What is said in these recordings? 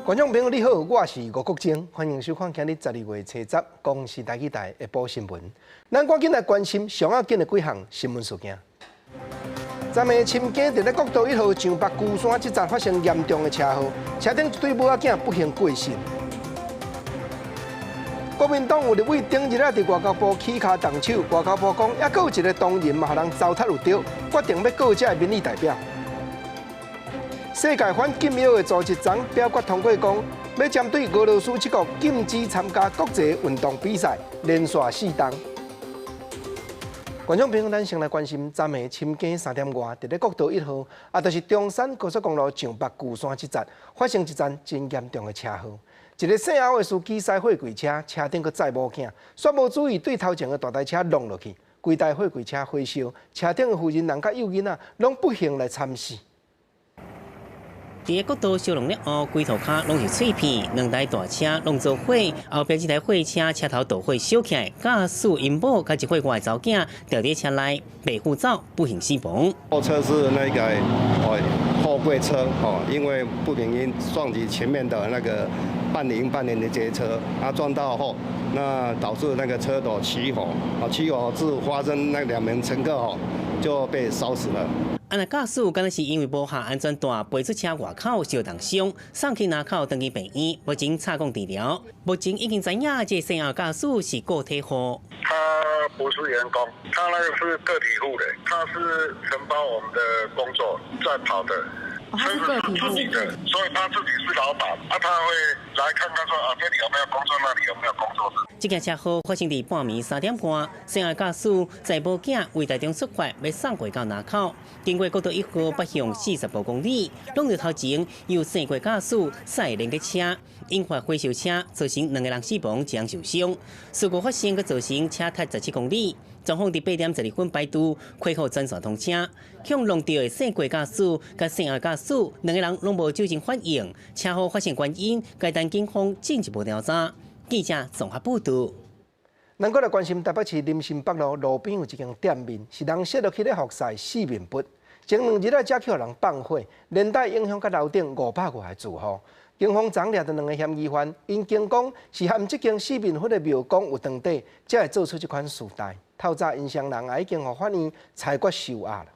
觀眾朋友你好，我是吳國楨，歡迎收看今日12月初10公視台語台下晡新聞。咱趕緊來關心上要緊的幾項新聞事件。昨暝深更佇咧國道1號上北龜山這站發生嚴重的車禍，車頂一對母仔囝不幸過身。國民黨有立委頂日仔佇外交部起跤動手，外交部講，猶閣有一个同仁嘛，予人糟蹋有著，決定欲告這个民意代表。世界反禁藥的組織昨表決通過，講欲針對俄羅斯這國禁止參加國際運動比賽，連續四冬。觀眾朋友，咱先來關心昨暝深更3點外，佇咧國道1號，啊，就是中山高速公路上北龜山這站，發生一場真嚴重的車禍。一个姓歐的司機駛貨櫃車，車頂閣載某囝，煞無注意對頭前的大台車挵落去，規台貨櫃車火燒，車頂的婦人人佮幼囡仔攏不幸來慘死。佇個國道燒熔了後，規塗跤攏是碎片，兩台大車攏做火，後壁這台貨車車頭著火燒起來，駕駛𪜶某佮一歲外的查某囝著佇車內，袂赴走，不幸死亡。貨車是那個哦貨櫃車哦，因為不明因撞擊前面的那個半零半零的街車，啊撞到後，那導致那個車頭起火，啊起火致發生那兩名乘客哦就被燒死了。啊，若駕駛敢若是因為無下安全帶，飛出車外口受重傷，送去林口長庚病院，目前插管治療。目前已經知影這姓歐駕駛是個體戶。他不是員工，他那個是個體戶的，他是承包我們的工作在跑的。他是個體戶的，所以他自己是老闆，啊，他會來看看說啊，這裡有沒有工作，那裡有沒有工作。這件車禍發生佇半暝3點半，姓歐駕駛載某囝為台中出發，欲送貨到林口，經過國道1號北向48公里，挵著頭前由姓郭駕駛駛連結車，引發火燒車，造成兩個人死亡，一人受傷。事故發生，閣造成車塞17公里。狀況佇8點12分排除，恢復全線通車。予挵著的姓郭駕駛佮姓歐駕駛兩個人攏無酒精反應，車禍發生原因，該等警方進一步調查。記者綜合報導。咱閣來關心台北市林森北路路邊有一間店面，是人設落去咧予曬四面佛，前兩日仔才去予人放火，連帶影響到樓頂500外个住戶。警方昨掠著兩个嫌疑犯，𪜶供講是和這間四面佛的廟公有長底，才會做出這款事代。透早𪜶雙人也已經予法院裁決收押了。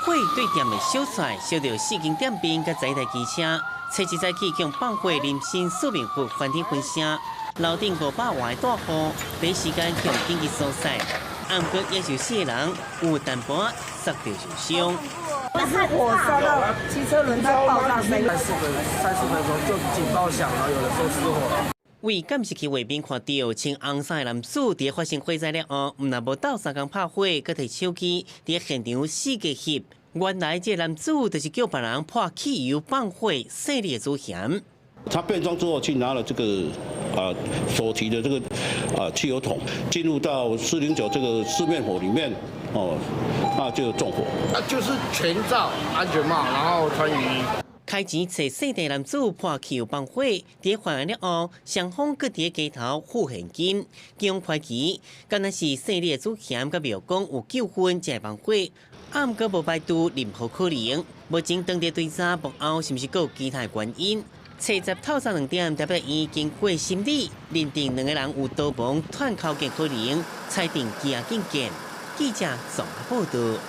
火對店面燒出來，燒著四間店面佮十一台機車，初一早起共放火林森四面佛翻天分聲，樓頂500外大戶，第一時間向緊急疏散，毋過也有四个人有淡薄仔摔著受傷。是火燒到機車輪胎爆炸聲，三四分鐘就警報響，然後有人說失火了。為監視器畫面看著，穿紅衫的男子佇發生火災了後，毋但無鬥相共拍火，閣提手機佇現場四界翕。原來這男子就是叫別人潑汽油放火，勢力的主嫌。他變裝之後去拿了這個手提的這個汽油桶，進入到409這個四面佛裡面，哦，那就縱火。啊，就是全罩安全帽，然後穿雨衣。開錢揣姓鄭男子潑汽油放火，佇犯案了後，雙方閣佇街頭付現金，警方懷疑，敢若是姓李的主嫌佮廟公有糾紛才會放火，毋過無排除任何可能。目前當地追查幕後是毋是閣有其他原因？初十透早2點，台北院經過審理，認定兩個人有逃亡、串口供可能，裁定羈押禁見。記者綜合報導。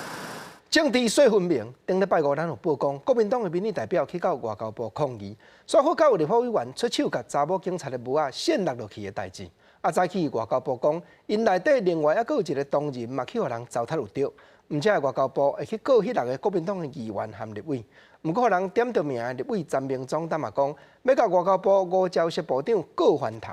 政治說分明，頂禮拜五咱有報講，國民黨的民意代表去到外交部抗議，煞好閣有立法委員出手共查某警察的帽仔掀落落去的代誌。啊，早起外交部講，𪜶內底另外猶閣有一个同仁嘛去予人糟蹋有著，毋才外交部會去告彼六个國民黨的議員和立委。毋過予人點著名的立委陳明忠，當嘛講，欲共外交部吳釗燮部長告翻頭。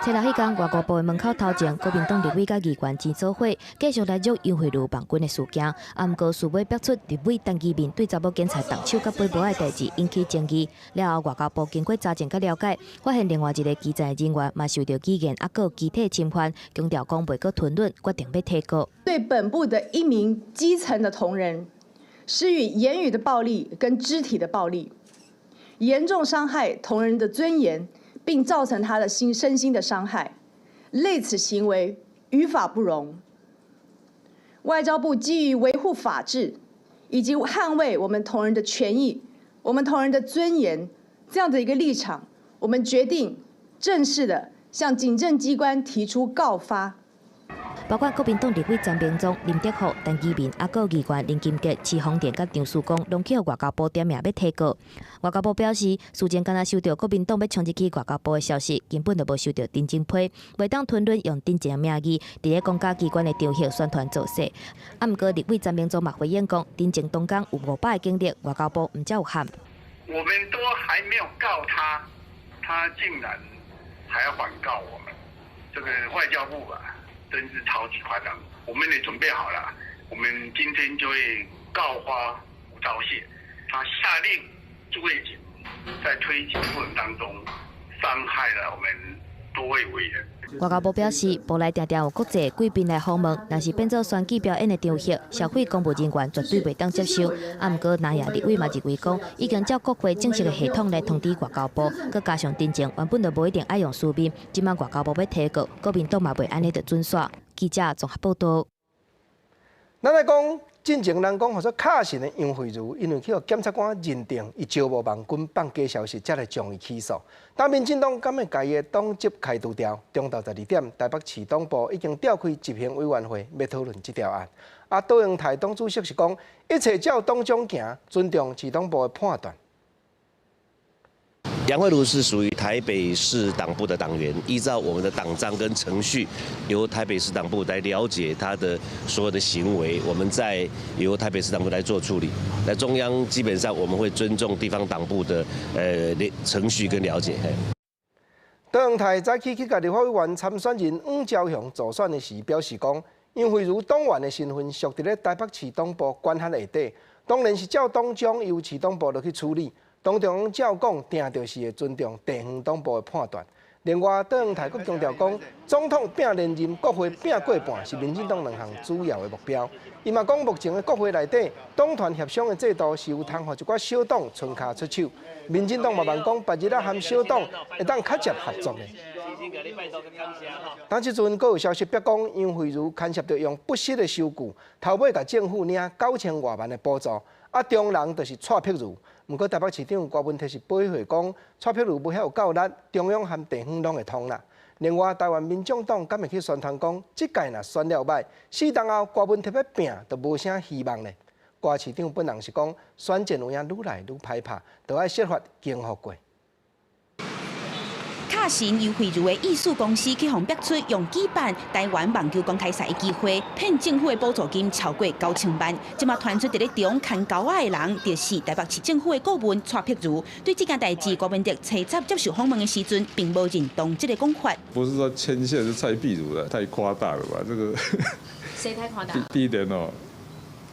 初六彼工，外交部的門口頭前，國民黨立委佮議員齊做伙，繼續來約楊蕙如網軍的事件。啊，毋過事尾爆出立委陳其明對查某警察動手佮背帽仔的代誌引起爭議。了後，外交部經過查證佮了解，發現另外一个基層人員嘛受著語言抑閣肢體侵犯，強調講袂閣吞忍，決定欲提告。對本部的一名基層的同仁，施予言語的暴力跟肢體的暴力，嚴重傷害同仁的尊嚴，並造成他的身心的傷害，類此行為於法不容。外交部基於維護法治以及捍衛我們同仁的權益我們同仁的尊嚴這樣的一個立場，我們決定正式的向警政機關提出告發。包括國民黨立委陳明忠、林德福、陳其明，啊，閣議員林金杰、池鳳田佮張淑光，攏去予外交部點名欲提告。外交部表示，事前敢若收著國民黨欲衝入去外交部的消息，根本就無收著陳情批，袂當吞論用陳情的名義，佇咧公家機關的場合宣傳造勢。啊，毋過立委陳明忠嘛回應講，陳情當工有500個警力，外交部毋才有喊。我們都還沒有告他，他竟然還要反告我們，這個外交部啊！真是超級誇張！我們也準備好了，我們今天就會告發吳釗燮，他下令駐衛警在推警過程當中傷害了我們多位委員。外交部表示，部內定定有國際貴賓來訪問，若是變做選舉表演的場合，社會公務人員絕對袂當接受。啊，毋過南亞立委嘛認為講，已經照國會正式的系統來通知外交部，閣加上陳情原本就無一定愛用書面，這擺外交部欲提告，國民黨嘛袂按呢就準煞。記者綜合報道。咱來講，進前人講，號做卡神的楊惠如，因為去予檢察官認定伊招募網軍放假消息，才來將伊起訴。但民進黨敢會共伊的黨籍開除掉？中晝12點，台北市黨部已經召開執行委員會，欲討論這條案。啊，卓榮泰黨主席是講，一切照黨章行，尊重市黨部的判斷。楊惠如是屬於台北市黨部的黨員，依照我們的黨章跟程序，由台北市黨部來了解他的所有的行為，我們再由台北市黨部來做處理。那中央基本上我們會尊重地方黨部的程序跟了解。卓榮泰早起去共立法委員參選人黃昭雄助選的時表示講，楊惠如黨員的身份屬佇咧台北市黨部管轄下底，當然是照黨章由市黨部落去處理。黨中央照講，定就是會尊重地方黨部的判斷。另外，卓榮泰閣強調講，總統拼連任，國會拼過半，是民進黨兩項主要的目標。伊嘛講，目前的國會內底，黨團協商的制度是有通予一寡小黨伸跤出手。民進黨嘛望講，別日仔和小黨會當較捷合作的。當這陣，閣有消息表講，楊惠如牽涉著用不實的收據，頭尾共政府領9000外萬的補助。啊，中人就是蔡碧如。毋過台北市長郭文鐵是回應講，蔡碧如無遐有夠力，中央和地方攏會通啦。另外，台灣民眾黨敢會去宣傳講，這屆若選了䆀，4冬後郭文鐵欲拼就無啥希望咧。郭市長本人是講，選戰有影愈來愈歹拍，就愛設法征服過。卡神楊惠如的藝術公司去予逼出用舉辦台灣網球公開賽的機會，騙政府的補助金超過9000萬。這馬傳出佇咧中牽勾仔的人，就是台北市政府的顧問蔡碧如。對這件代誌，郭文哲初十接受訪問的時陣，並無認同這個講法。不是說牽線是蔡壁如的，太誇大了吧？這個誰太誇大？第一點哦，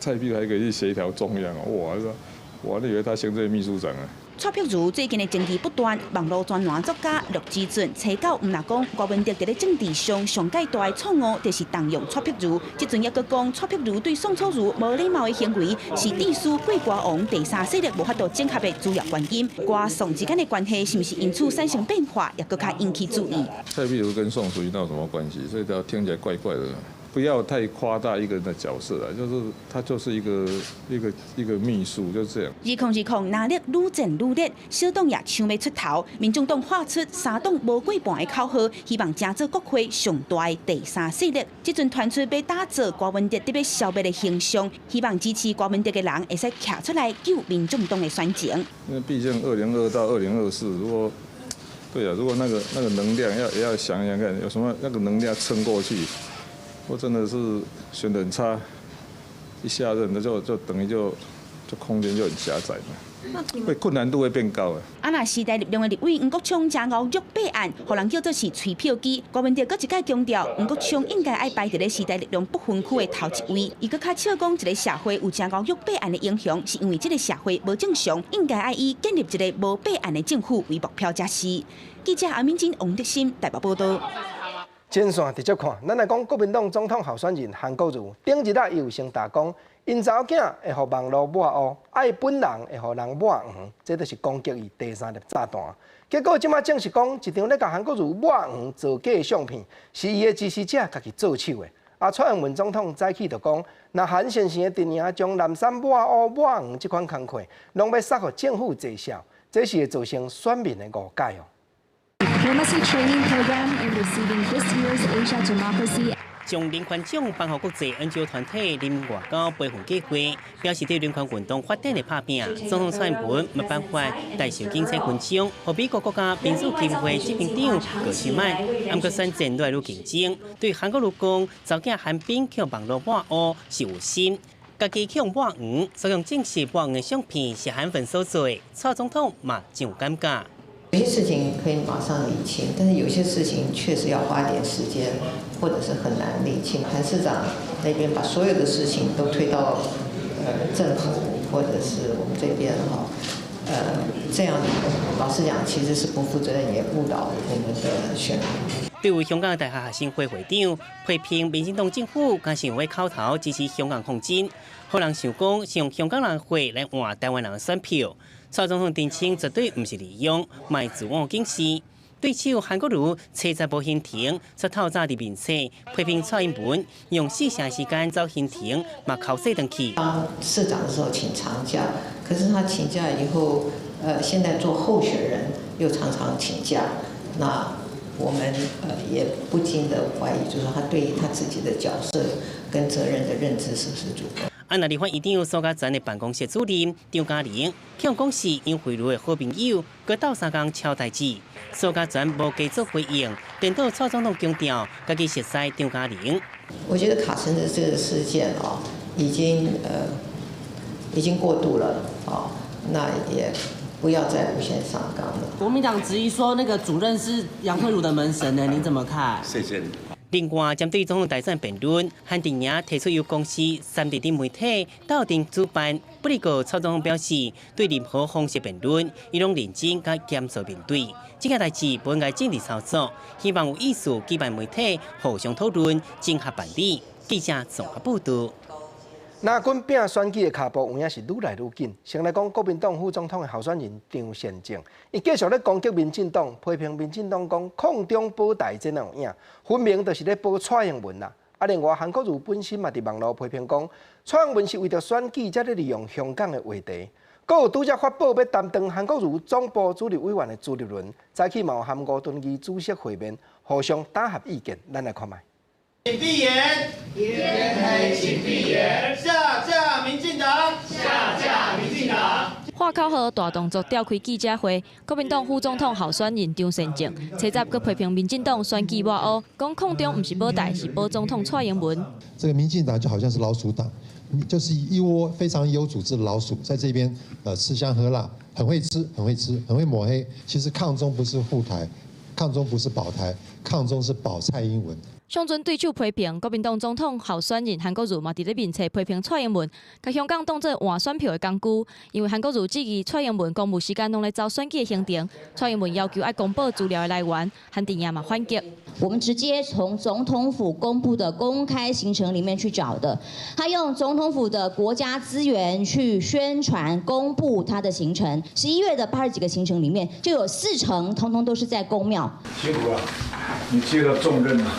蔡壁如還可以去協調中央哦，哇！我還以為他行政秘書長啊。蔡碧如最近的爭議不斷，網路專欄作家陸之俊初九毋若講郭文哲佇咧政治上上蓋大的錯誤，就是動用蔡碧如。這陣猶閣講蔡碧如對宋楚瑜無禮貌的行為，是致使郭歌王第三勢力無法度整合的主要原因。郭宋之間的關係是毋是因此產生變化，也閣較引起注意。蔡壁如跟宋楚瑜鬧什麼關係？所以這聽起來怪怪的。不要太誇大一個人的角色啊，就是他就是一個秘書，就這樣。2020藍綠愈戰愈烈，小黨也搶欲出頭，民眾黨喊出三黨無過半的口號，希望成做國會上大的第三勢力。這陣傳出欲打造郭文哲得欲消滅的形象，希望支持郭文哲的人會使徛出來救民眾黨的選情。因為畢竟2022到2024，如果對啊，如果那個能量要也要想想看，有什麼那個能量撐過去。我真的是選得很差，一下任那就等於就空間就很狹窄嘛，會困難度會變高啊。啊，若時代力量的立委黃國昌食牛肉弊案，予人叫做是催票機。郭文哲閣一擺強調，黃國昌應該愛排佇咧時代力量不分區的頭一位。伊閣較笑講，一個社會有食牛肉弊案的影響，是因為這個社會無正常，應該愛以建立一個無弊案的政府為目標才是。記者阿敏珍、王德森台北報道。前線直接看，咱來講國民黨總統候選人韓國瑜，頂日啊，伊有先打講，𪜶查某囝會予網路抹烏，啊伊本人會予人抹黃，這就是攻擊伊第三粒炸彈。結果這馬證實講，一張咧共韓國瑜抹黃造假的相片，是伊的支持者家己做手的。啊，蔡英文總統早起就講，若韓先生的陣營將藍衫抹烏抹黃這款工課，攏欲捒予政府坐數，這是會造成選民的誤解哦。 Diplomacy Training Program in receiving this year's Asia Democracy 將人權獎頒予國際研究團體人民外交培訓計劃，表示對人權運動發展的拍拚。總統蔡英文嘛頒發大綬景彩勳章，予美國國家民主基金會執行長高士曼，毋過選戰愈來愈競爭。對韓國瑜講，查某囝韓冰予網路抹烏是有心，家己予抹黃，所以證實抹黃的相片是韓粉所做。蔡總統嘛真有感覺。有些事情可以馬上理清，但是有些事情確實要花點時間，或者是很難理清。韓市長那邊把所有的事情都推到政府或者是我們這邊哈，這樣老實講其實是不負責任，也誤導我們的選民。對於香港大學學生會會長批評民進黨政府，敢是用口頭支持香港抗爭，予人想講是用香港人血來換台灣人的選票。蔡總統澄清絕對毋是利用，嘛自我警示。對手韓國瑜揣十無行程，卻透早佇面冊批評蔡英文用4成時間走行程，嘛剾洗轉去。當市長的時候請長假，可是他請假以後，現在做候選人又常常請假，那我們也不禁的懷疑，就是他對於他自己的角色跟責任的認知是不是足夠？啊，那立法院長蘇嘉全的辦公室主任張嘉玲，控講是楊惠如的好朋友，閣鬥相共撨代誌。蘇嘉全無加做回應，顛倒蔡總統強調，家己熟似張嘉玲。我覺得卡森的這個事件哦，已經過度了哦，那也不要再無限上綱了。國民黨質疑說，那個主任是楊惠如的門神呢，你怎麼看？謝謝你。另外，針對總統大選辯論，韓陣營提出由公視三立等媒體鬥陣主辦。不過，蔡總統表示，對任何方式辯論，伊攏認真佮嚴肅面對。這件代誌不應該政治操作，希望有意思舉辦媒體互相討論，整合辦理。記者綜合報道。藍軍拼選舉的跤步有影是愈來愈緊。先來講國民黨副總統的候選人張善政，伊繼續咧攻擊民進黨，批評民進黨講抗中保台這哪有影，分明就是咧保蔡英文啦。啊，另外韓國瑜本身嘛佇網路批評講，蔡英文是為著選舉才咧利用香港的話題。閣有拄才發布欲擔當韓國瑜總部主任委員的朱立倫，早起嘛有和吳敦義主席會面，互相打合意見，咱來看覓。請閉眼，天黑請閉眼，下架民進黨，下架民進黨。喊口號大動作召開記者會，國民黨副總統候選人張善政，揣十閣批評民進黨選舉抹烏，講抗中毋是保台，是保總統蔡英文。這個民進黨就好像是老鼠黨，就是一窩非常有組織的老鼠，在這邊吃香喝辣，很會吃，很會吃，很會抹黑。其實抗中不是護台，抗中不是保台，抗中是保蔡英文。上陣對手批評國民黨總統候選人韓國瑜嘛，佇咧面冊批評蔡英文，共香港當做換選票的工具。因為韓國瑜質疑蔡英文公務時間攏咧走選舉的行程，蔡英文要求愛公布資料的來源，韓陣營嘛反擊。我們直接從總統府公布的公開行程裡面去找的，他用總統府的國家資源去宣傳公布他的行程。11月的80幾個行程裡面，就有4成通通都是在宮廟。辛苦了，你接了重任了。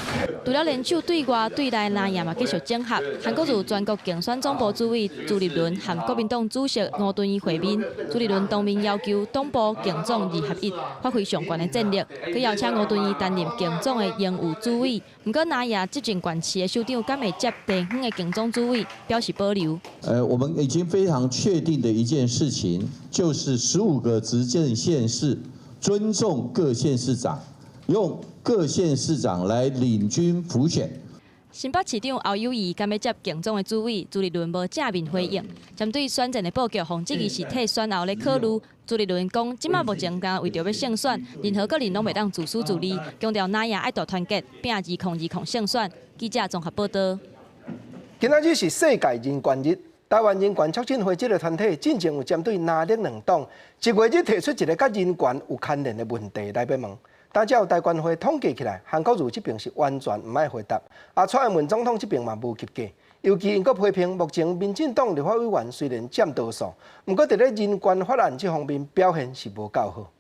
除了聯手對外對內，藍營嘛繼續整合。韓國瑜全國競選總部主委朱立倫和國民黨主席吳敦義會面，朱立倫當面要求黨部競總二合一，發揮上懸的戰力，閣邀請吳敦義擔任競總的榮譽主委。毋過藍營執政縣市的首長敢會接地方的競總主委，表示保留。我們已經非常確定的一件事情，就是15個執政縣市尊重各縣市長，用各縣市長來領軍輔選。新北市長侯友宜敢欲接競總的主委，朱立倫無正面回應。針對選戰的布局，予質疑是替選後咧考慮。朱立倫講，這馬目前敢為著欲勝選，任何個人攏袂當自私自利，強調藍營愛大團結，拼2020勝選。記者綜合報道。今仔日是世界人權日，台灣人權促進會這個團體進前有針對藍綠兩黨，一月日提出一个佮人權有牽連的問題來欲問。但照台權會統計起來，韓國瑜這邊是完全毋愛回答，啊，蔡英文總統這邊嘛無及格。尤其𪜶閣批評，目前民進黨立法委員雖然佔多數，毋過佇咧人權法案這方面表現是無夠好。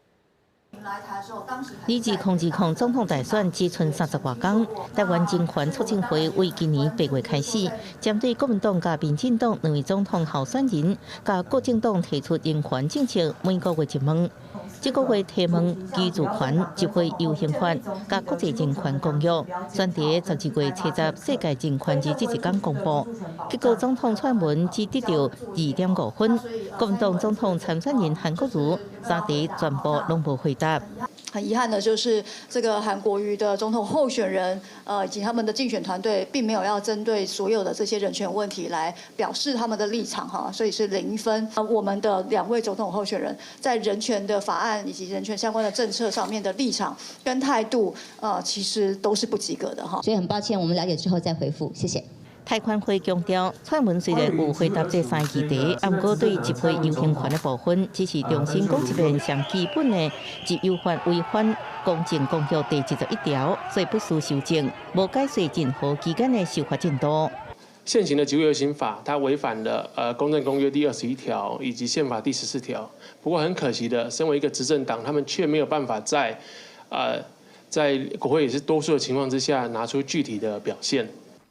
2020總統大選只賰30外工，台灣人權促進會為今年8月開始，針對國民黨佮民進黨兩位總統候選人，佮各政黨提出人權政策，每個月一問。這個月提問居住權、集會遊行權、佮國際人權公約，選佇12月70世界人權日這一工公布。結果總統蔡英文只得著2.5分，國民黨總統參選人韓國瑜三題全部攏無回答。很遺憾的就是，這個韓國瑜的總統候選人，以及他們的競選團隊，並沒有要針對所有的這些人權問題來表示他們的立場，哈，所以是0分。我們的兩位總統候選人在人權的法案以及人權相關的政策上面的立場跟態度，其實都是不及格的，哈。所以很抱歉，我們了解之後再回覆，謝謝。台權會強調，蔡英文雖然有回答這三個議題，毋過對集會遊行權的部分，只是重新講一遍上基本的《集遊法違反公正公約》第71條，所以不需修正，無解釋任何期間的修法進度。現行的集會遊行法，它違反了公政公約第21條以及憲法第14條。不過很可惜的，身為一個執政黨，他們卻沒有辦法在國會也是多數的情況之下，拿出具體的表現。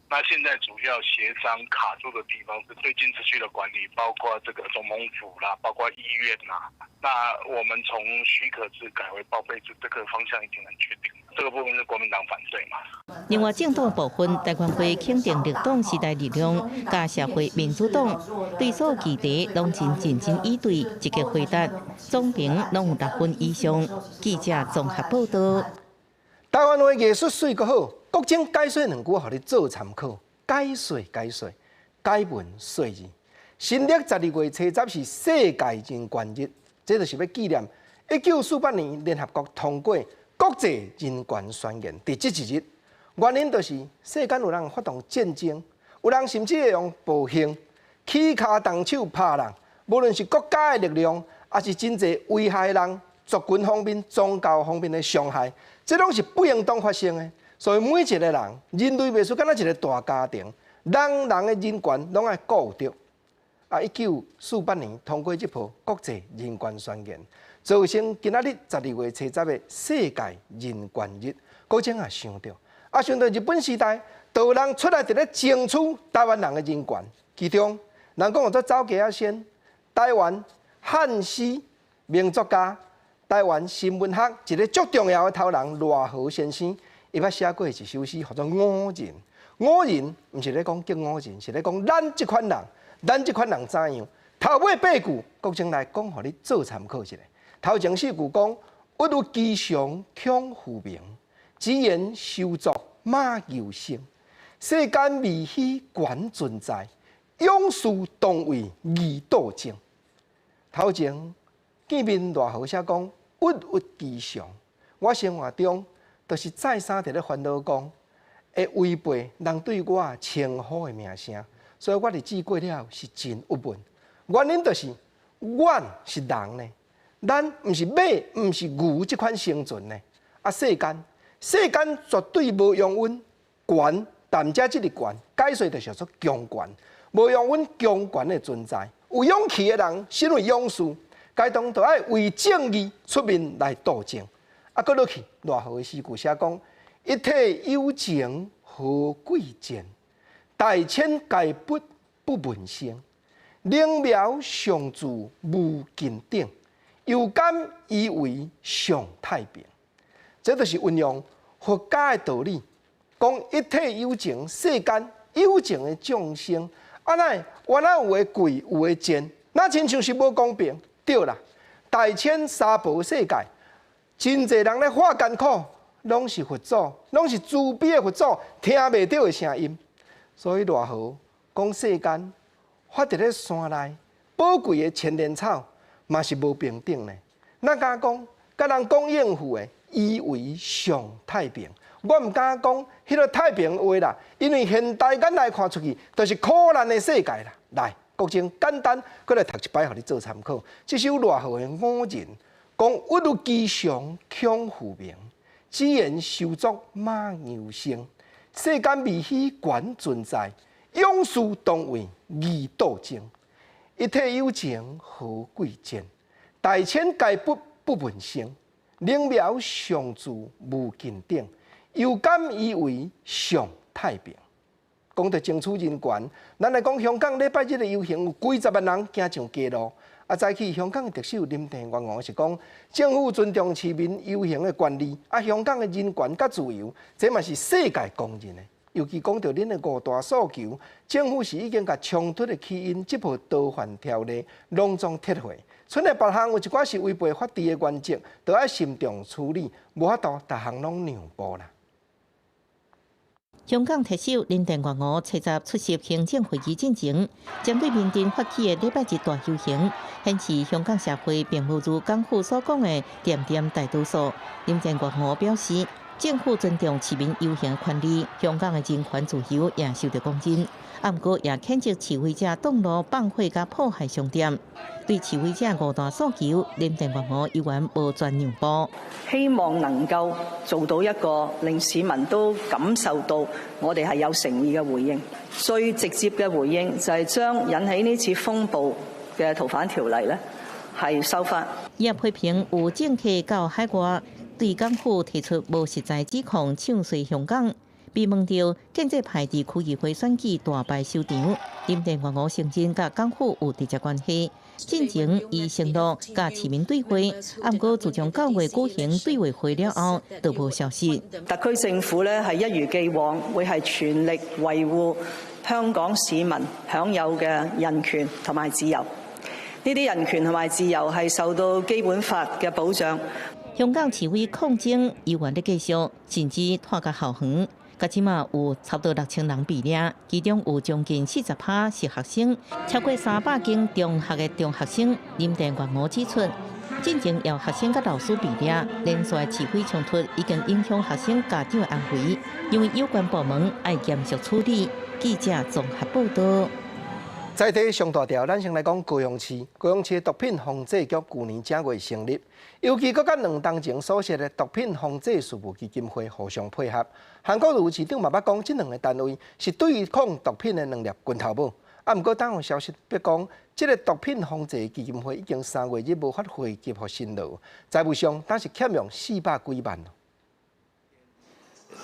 那現在主要協商卡住的地方是對軍事區的管理，包括這個總統府啦，包括醫院啦。那我們從許可制改為報備制，這個方向已經很確定。這個部分是國民黨反對嘛？另外，政黨部分，台權會肯定綠黨時代力量佮社會民主黨對所有議題攏真認真以對，積極回答，總評攏有6分以上。記者綜合報道。台灣話藝術媠閣好，國政解說兩句，予你做參考。解說解說，解文說字。新曆12月70是世界人權日，這就是欲紀念1948年聯合國通過國際人權宣言。佇這一日，原因就是世間有人發動戰爭，有人甚至會用暴行、起跤動手拍人，無論是國家的力量，抑是真濟危害人族群方面、宗教方面的傷害，這攏是不應當發生的。所以每一個人，人類袂輸敢若一個大家庭，人人的人權攏愛顧著。啊，1948年通過這部國際人權宣言，造成今仔日12月70的世界人權日。國政也想著，啊，想著日本時代，就有人出來佇咧爭取台灣人的人權。其中，人講做走雞仔先，台灣漢詩名作家、台灣新文學一個足重要的頭人賴和先生，伊捌寫過一首詩，號做《吾人》。吾人毋是咧講激五仁，是咧講咱這款人，咱這款人怎樣？頭尾八句，國政來講，予你做參考一下。頭前四句講：鬱鬱吉祥恐負名，只緣修作馬牛生。世間未許權存在，勇士當為義鬥爭。頭前見面賴和寫講：鬱鬱吉祥，我生活中就是再三佇咧煩惱講，會違背人對我稱呼的名聲，所以我日子過了是真鬱悶。原因就是，阮是人呢，咱毋是馬，毋是牛這款生存呢。啊，世間世間絕對無容阮權，但遮這個權，解說就是說強權，無容阮強權的存在。有勇氣的人，身為勇士，該當就愛為正義出面來鬥爭。啊，閣落去賴和的詩句寫講：一體有情何貴賤，大千皆不不聞聲。靈苗常自無盡頂，猶敢以為上太平。這就是運用佛家的道理，講一體有情，世間有情的眾生，啊，哪會原來有的貴，有的賤，那親像是無公平，對啦。大千娑婆世界，真濟人咧化艱苦，攏是佛祖，攏是慈悲的佛祖，聽袂著的聲音。所以賴和講世間發佇咧山內寶貴的千年草，嘛是無平等的。咱敢講，佮人講應付的，以為上太平。我毋敢講彼個太平話啦，因為現代眼來看出去，就是苦難的世界啦。來，國政簡單，閣來讀一擺，予你做參考。這首賴和的《吾人》講：鬱鬱吉祥恐負名，只緣修作馬牛生。世間未許權存在，勇士當為義鬥爭。一體有情何貴賤，大千皆不不聞聲。灵苗尚自無盡頂，猶敢以為上太平。講到爭取人權，咱來講香港禮拜日的遊行有幾十萬人行上街路。啊，早起香港的特首林鄭月娥是講，政府尊重市民遊行的權利，啊，香港的人權佮自由，這嘛是世界公認的。尤其講到恁的五大訴求，政府是已經共衝突的起因，這部逃犯條例攏總撤回。賰的別項有一寡是違背法治的原則，都愛慎重處理，無法度逐項攏讓步啦。香港特首林鄭月娥七十出席行政會議進前，針對民陣發起的禮拜日大遊行，顯示香港社會並無如港府所講的恬恬大多數。林鄭月娥表示，政府尊重市民遊行權利，香港的人權自由也受到公認。啊，毋過也譴責示威者擋路放火佮破壞商店。對示威者五大訴求，林鄭月娥依然無全讓步。希望能夠做到一個令市民都感受到我哋係有誠意嘅回應。最直接嘅回應就係將引起呢次風暴嘅逃犯條例呢係收返。伊也批評有政客到海外對港府提出無實在指控，唱衰香港。被問到建制派佇區議會選舉大敗收場，林鄭月娥承認佮港府有直接關係。進前伊承諾佮市民對話，毋過自從9月舉行對話會了後，就無消息。特區政府呢係一如既往，會係全力維護香港市民享有嘅人權同埋自由。呢啲人權同埋自由係受到基本法嘅保障。香港示威抗爭猶原咧繼續，甚至拖到校園。到這馬有差不多6000人被掠，其中有將近40%是學生，超過300間中學的中學生。林鄭月娥指出，進前有學生佮老師被掠，連續示威衝突已經影響學生家長的安危，認為有關部門愛嚴肅處理。記者綜合報道。在地上大條，咱先來講高雄市。高雄市毒品防制局舊年正月成立，尤其閣佮兩冬前所設的毒品防制事務基金會互相配合。韓國瑜市長嘛捌講，這兩個單位是對抗毒品的兩粒拳頭母。啊，毋過當有消息指講，這個毒品防制基金會已經3月日無發匯給予薪勞，財務上當是欠用400幾萬。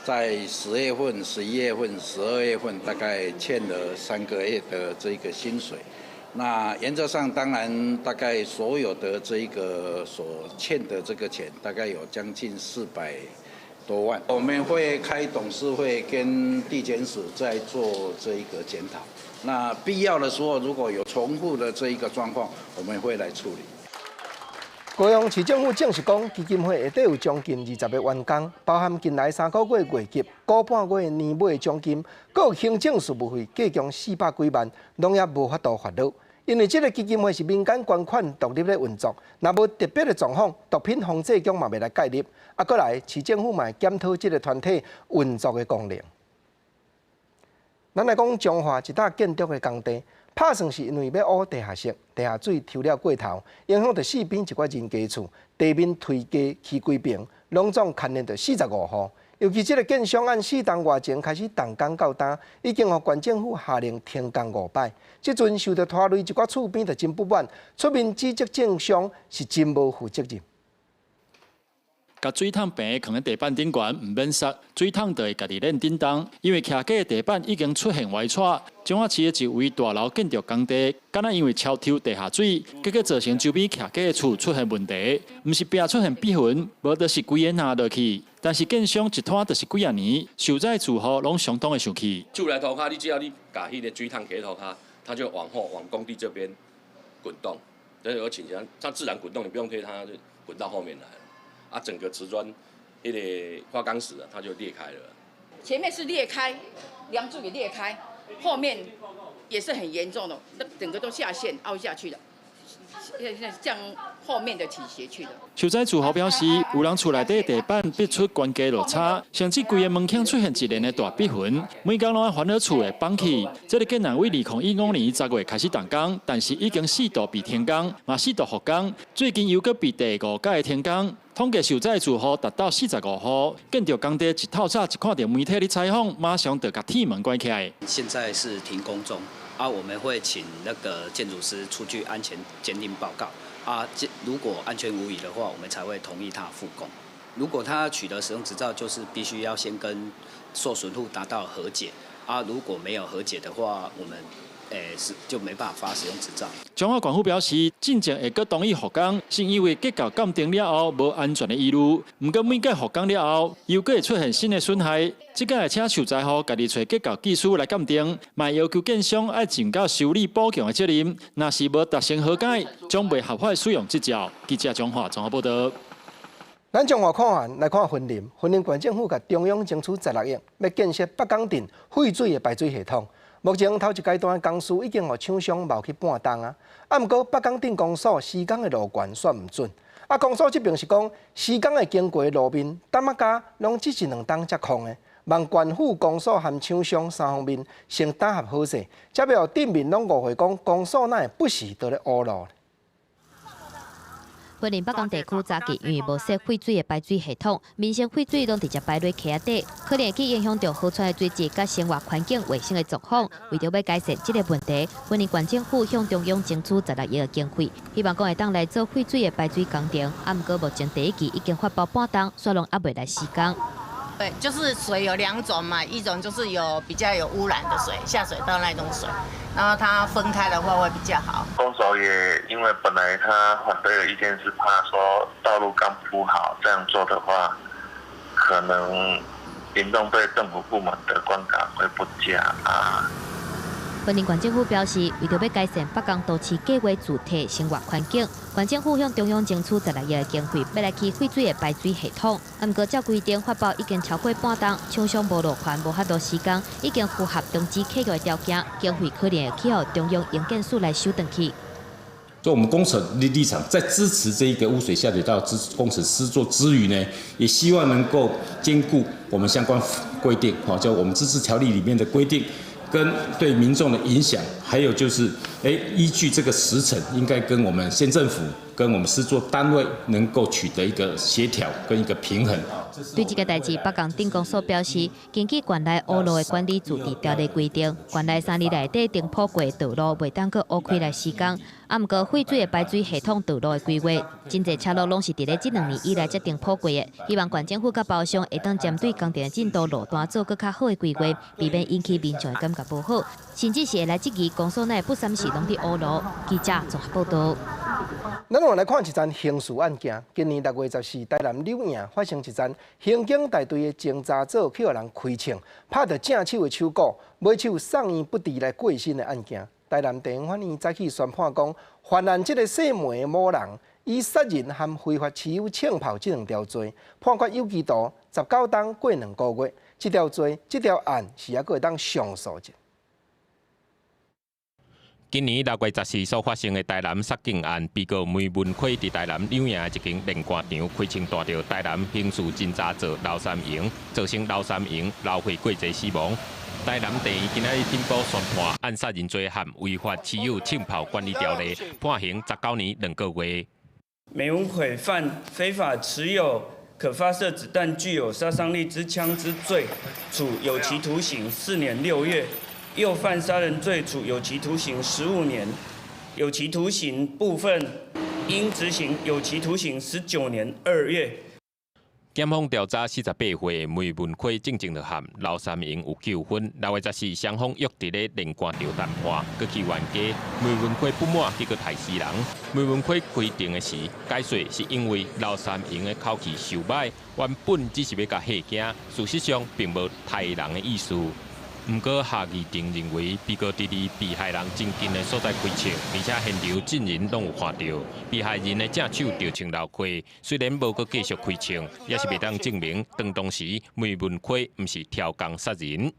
在10月份、11月份、12月份，大概欠了3個月的這個薪水。那原則上，當然大概所有的這個所欠的這個錢，大概有將近400多萬。我們會開董事會跟地檢署在做這一個檢討。那必要的時候，如果有重複的這一個狀況，我們會來處理。高雄市政府證實講，基金會下底有將近20個員工，包含近來3個月月給、個半月年尾獎金，閣有行政事務費，計共400幾萬，攏猶無法度發落。因為這個基金會是民間捐款獨立咧運作，若無特別的狀況，毒品防制局嘛袂來介入。啊，閣來市政府嘛會檢討這個團體運作的功能。咱來講彰化一搭建築的工地。拍算是因為欲挖地下室，地下水抽了過頭，影響著四邊一寡人家厝，地面推低起幾爿，攏總牽連著45戶。尤其這個建商按4冬外前開始動工到今，已經予縣政府下令停工五擺。這陣受著拖累，一寡厝邊就真不滿，出面指責建商是真無負責任。共水桶平囥佇地板頂懸，毋免塞，水桶就會家己練振動。因為徛架的地板已經出現歪斜。彰化市的一位大樓建築工地，敢若因為超抽地下水，結果造成周邊徛架的厝出現問題，毋是壁出現閉痕，無就是規个塌落去。但是建商一拖就是幾仔年，受災住戶攏相當的生氣。厝內塗跤，你只要你共彼个水桶徛塗跤，它就往後往工地這邊滾動，這有傾向，它自然滾動，你不用推它，就滾到後面來了。啊，整個瓷磚，彼个花崗石啊，它就裂開了。前面是裂開，梁柱也裂開，後面也是很嚴重的，那整個都下陷凹下去了，向後面的傾斜去的。受災住戶表示，有人厝內底地板逼出懸低落差，甚至規个門框出現一連的大閉痕，每工攏愛煩惱厝會崩去。這个建案為2015年10月開始動工，但是已經四度被停工，嘛四度復工，最近又閣被第五擺停工。統計受災住戶達到45戶，建築工地一透早一看著媒體咧採訪，馬上就共鐵門關起來。現在是停工中，啊，我們會請那個建築師出具安全鑑定報告，啊，這如果安全無虞的話，我們才會同意他復工。如果他取得使用執照，就是必須要先跟受損戶達到和解。啊，如果沒有和解的話，我們是就沒辦法發使用執照。彰化縣府表示，進前會閣同意復工，是因為結構鑑定了後無安全的疑慮。毋過每屆復工了後，又閣會出現新的損害。這擺會請受災戶家己揣結構技師來鑑定，嘛要求建商愛盡到修理補強的責任。若是無達成和解，將袂合法使用執照。記者彰化綜合報導。咱彰化看完來看雲林，雲林縣政府共中央爭取16億，欲建設北港鎮廢水的排水系統。目前頭一階段的工事已經予廠商冒去半冬啊，啊，毋過北港鎮公所施工的路權算毋準。啊，公所這邊是講施工的經過路面，淡仔加攏這一兩冬才空的，望縣府公所和廠商三方面先打合好勢，才袂予鎮民攏誤會講公所哪會不時佇咧挖路。雲林北港地區早期因為無設廢水的排水系統，民生廢水攏直接排入溪仔底，可能會去影響著河川的水質佮生活環境衛生的狀況。為著欲改善這個問題，雲林縣政府向中央爭取16億的經費，希望講會當來做廢水的排水工程。啊，毋過目前第一期已經發包半冬，煞攏猶未來施工。對，就是水有兩種嘛，一種就是有比較有污染的水，下水道那種水，然後它分開的話會比較好。公所也因為本來他反對的意見是怕說道路剛鋪好，這樣做的話，可能民眾對政府部門的觀感會不佳啊。雲林縣政府表示，為著欲改善北港都市計畫主體生活環境，縣政府向中央爭取16億的經費，欲來起廢水的排水系統。啊，毋過照規定發包已經超過半冬，廠商無路權無法度施工，已經符合終止契約的條件，經費可能會去予中央營建署來收轉去。所以，我們工程的立場，在支持這一個污水下水道之工程施作之餘呢，也希望能夠兼顧我們相關規定，吼，就我們自治條例裡面的規定。跟對民眾的影響，還有就是，依據這個時程，應該跟我們縣政府、跟我們施作單位能夠取得一個協調跟一個平衡。對這個代誌，北港鎮公所表示，根據縣內挖路的管理自治條例規定，縣內3年內底頂鋪過的道路，袂當閣挖開來施工。啊，毋過廢水的排水系統道路的規劃，真濟車路攏是佇咧這兩年以來才頂鋪過的。希望縣政府佮包商會當針對工程進度路段做閣較好的規劃，避免引起民眾的感覺無好，甚至是會來質疑公所哪會不三時攏佇挖路。記者綜合報導。咱來看一樁刑事案件。今年6月14，台南柳營發生一樁刑警大隊的偵查組去予人開槍，拍著正手的手骨，尾手送院不治來過身的案件。台南地方法院早起宣判講，犯案這个姓梅的某人以殺人和非法持有槍炮這兩條罪，判決有期徒19冬過2個月。這條罪、這條案是猶閣會當上訴的。今年6月14所發生的台南殺警案，被告梅文奎佇台南柳營的一間練拳場開槍彈著台南刑事偵查組劉三榮，造成劉三榮流血過濟死亡。台南地院今仔日頂部宣判，按殺人罪和違法持有槍炮管理條例，判刑19年2個月。梅文奎犯非法持有可發射子彈具有殺傷力之槍之罪，處有期徒刑4年6月。又犯殺人罪，處有期徒刑15年，有期徒刑部分應執行有期徒刑19年2月。檢方調查48歲梅文奎進前就和劉三榮有糾紛，6月14雙方約佇咧練拳場談判，閣去冤家。梅文奎不滿，結果刣死人。梅文奎開庭的時解說是因為劉三榮的口氣傷䆀，原本只是欲共嚇驚，事實上並無刣人的意思。毋過夏議庭認為，被告佇離被害人真近的所在開槍，而且現場證人攏有看著，被害人的正手著槍流血，雖然無閣繼續開槍，也是袂當證明當時梅文奎毋是超工殺人。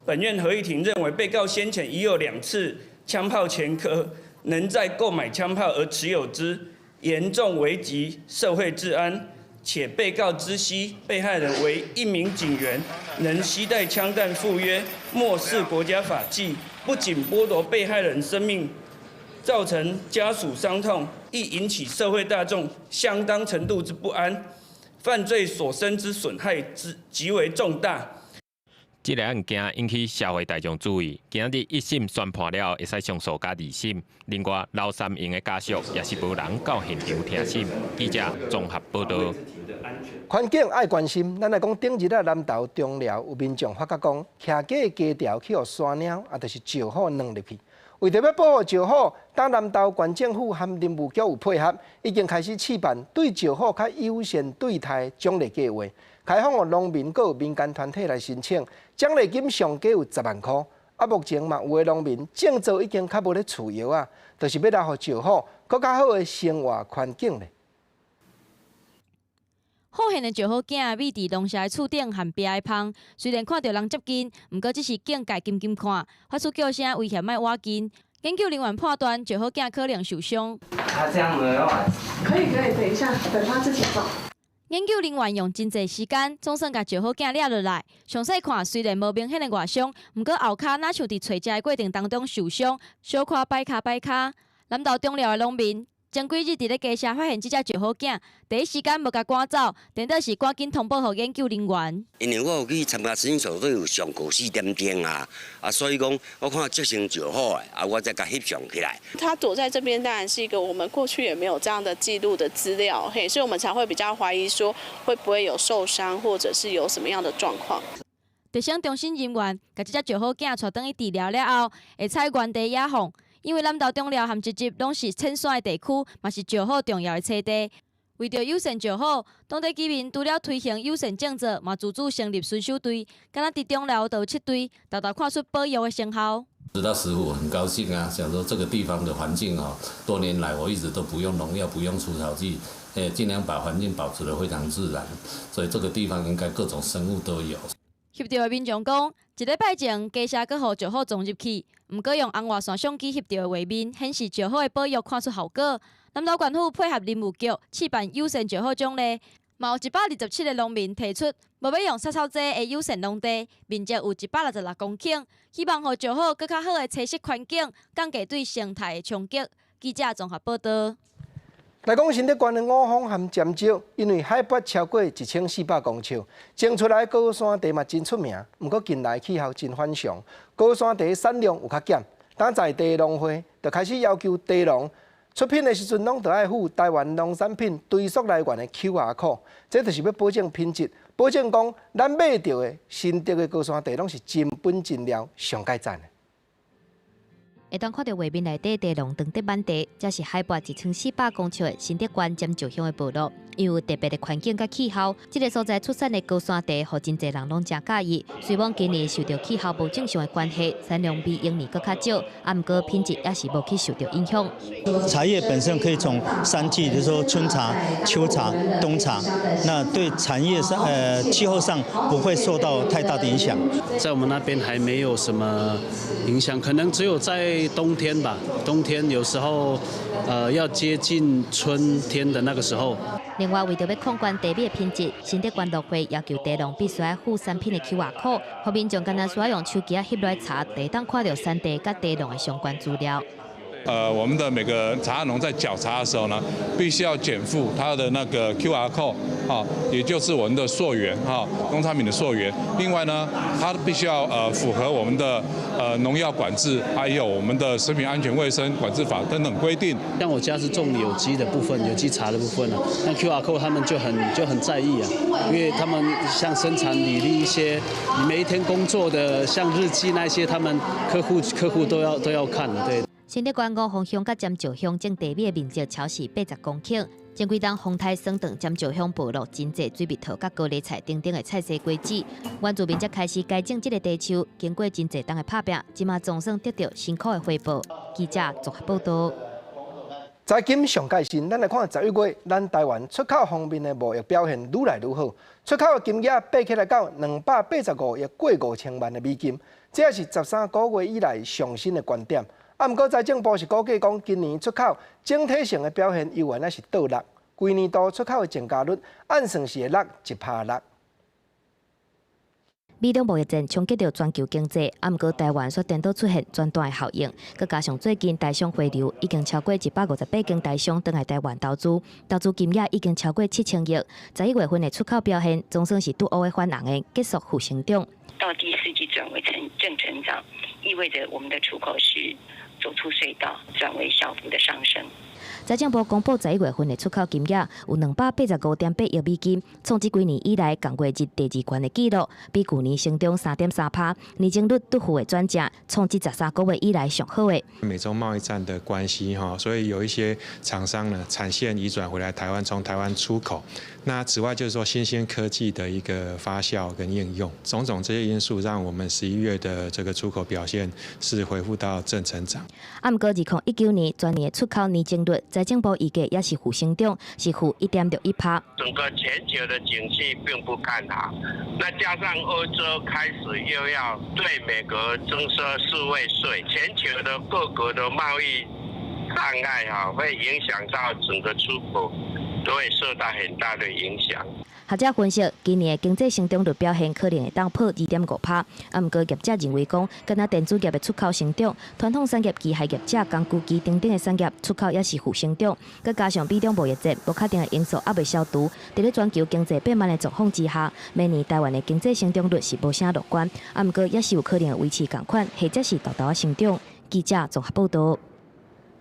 本院合議庭認為，被告先前已有2次槍炮前科，能再購買槍炮而持有之，嚴重危及社會治安。且被告知悉被害人為一名警員，能攜帶槍彈赴約，漠視國家法紀，不僅剝奪被害人生命，造成家屬傷痛，亦引起社會大眾相當程度之不安，犯罪所生之損害之極為重大。這个案件引起社會大眾注意。今仔日一審宣判了後，會使上訴佮二審。另外，劉三英的家屬也是無人到現場聽審。記者綜合報導。環境愛關心，咱來講頂日啊，南投中寮有民眾發覺講，徛家的雞巢去予山貓，啊，就是石虎鑽入去。為著欲保護石虎，當南投縣政府和林務局有配合，已經開始試辦對石虎較友善對待獎勵計劃，開放予農民閣有民間團體來申請，獎勵金上懸有10萬箍。啊，目前嘛有的農民種作已經較無咧飼藥仔，就是欲來予石虎閣較好的生活環境咧。好現的石虎囝覕佇農舍的厝頂和壁的縫，雖然看著人接近，毋過只是警戒緊緊看，發出叫聲威脅莫倚近。研究人員判斷石虎囝可能受傷。他這樣的話，可以可以，等一下，等他自己走。研究人員用真濟時間，總算共石虎囝掠落來。詳細看，雖然無明顯的外傷，毋過後跤若像佇揣食的過程當中受傷，小可擺跤擺跤。南投中寮的農民前幾日佇咧雞舍發現這隻石虎囝，第一時間無共趕走，顛倒是趕緊通報予研究人員。因為我有去參加實驗小隊，有上課4點鐘啊，啊，所以講我看這成石虎的，啊，我才共翕相起來。他躲在這邊，當然是一個我們過去也沒有這樣的記錄的資料，嘿，所以我們才會比較懷疑說會不會有受傷，或者是有什麼樣的狀況。特生中心人員共這隻石虎囝帶轉去治療了後，會採原地野放。因為南投中寮和集集攏是淺山的地區，嘛是石虎重要的棲地。為著友善石虎，當地居民除了推行友善種作，嘛自主成立巡守隊。敢若佇中寮就有7隊，沓沓看出保育的成效。知道師傅很高興啊，想說這個地方的環境哦，多年來我一直都不用農藥，不用除草劑，誒，盡量把環境保持得非常自然，所以這個地方應該各種生物都有。翕著的民眾講，一禮拜前雞舍閣予石虎撞入去，毋過用紅外線相機翕著的畫面顯示石虎的保育看出效果。南投縣府配合林務局試辦友善石虎獎勵，嘛有127個農民提出無欲用殺草劑的友善農地，面積有166公頃，希望予石虎閣較好的棲息環境，降低對生態的衝擊。記者綜合報導。來講，新竹縣的五峰和尖石，因為海拔超過1400公尺，種出來高山茶嘛真出名。毋過近來氣候真反常，高山茶產量有較減。當在地農會就開始要求茶農出品的時陣，攏著愛附台灣農產品追溯來源的 QR code，這就是欲保證品質，保證講咱買著的新竹的高山茶攏是真本真料，上蓋讚的。會當看著畫面內底茶農當得滿地，這是海拔1400公尺的新竹縣尖石鄉的部落。因為有特別的環境佮氣候，這个所在出產的高山茶，予真濟人攏誠佮意。雖罔今年受著氣候無正常的關係，產量比往年閣較少，啊，毋過品質也是無去受著影響。茶葉本身可以從三季，就是說春茶、秋茶、冬茶，那對產業上、氣候上不會受到太大的影響。在我們那邊還沒有什麼影響，可能只有在冬天吧。冬天有時候，要接近春天的那個時候。另外，為著欲控管茶米的品質，新竹縣農會要求茶農必須愛附產品的 QR code，予民眾敢若需要用手機仔翕落來查，會當看著產地佮茶農的相關資料。我們的每個茶農在繳茶的時候呢，必須要檢附他的那個 QR code，啊，也就是我們的溯源，哈，農產品的溯源。另外呢，它必須要符合我們的農藥管制，還有我們的食品安全衛生管制法等等規定。像我家是種有機的部分，有機茶的部分啊，那 QR code 他們就很在意啊，因為他們像生產履歷一些，你每一天工作的像日記那些，他們客戶都要看的，對。新竹縣五峰鄉佮尖石鄉種茶米的面積超過80公頃，前幾冬風颱霜凍尖石鄉部落真濟水蜜桃佮高麗菜等等的菜蔬果子，原住民才開始改種這个茶樹，經過真濟冬的拍拚，這馬總算得著辛苦的回報。記者綜合報導。財經上蓋新，咱來看11月，咱台灣出口方面的貿易表現愈來愈好，出口的金額爬起來到285億過5000萬的美金，這也是13個月以來上新的高點。啊，毋過財政部是估計講，今年出口整體性的表現猶原還是倒落，規年度出口的增加率按算是會落1.6%。美中貿易戰衝擊著全球經濟，啊，毋過台灣卻顛倒出現轉大的效應，閣加上最近台商回流，已經超過158間台商轉來台灣投資，投資金額已經超過7000億。11月份的出口表現總算是拄烏的翻紅的，繼續負成長。到第四季轉為成正成長，意味着我們的出口是走出隧道，轉為小幅的上升。財政部公布11月份的出口金額有285.8億美金，創這幾年以來仝月日第二懸的紀錄，比舊年成長3.3%，年增率拄負的轉正，創這13個月以來上好的。美中貿易戰的關係哈，所以有一些廠商呢產線移轉回來台灣，從台灣出口。那此外就是說新興科技的一個發酵跟應用，種種這些因素，讓我們11月的這個出口表現是恢復到正成長。啊，毋過2019年全年的出口年增率，財政部預計也是負成長，是負1.61%。整個全球的景氣並不看好，那加上歐洲開始又要對美國徵收數位稅，全球的各國的貿易障礙哈，會影響到整個出口，都會受到很大的影響。學者分析，今年的經濟成長率表現可能會當破2.5%。啊，毋過業者認為講，敢若電子業的出口成長，傳統產業、機械業者、工具機等等的產業出口也是負成長。閣加上美中貿易戰無確定的因素猶未消除，佇咧全球經濟變慢的狀況之下，明年台灣的經濟成長率是無啥樂觀。啊，毋過也是有可能維持仝款，或者是沓沓仔成長。記者綜合報導。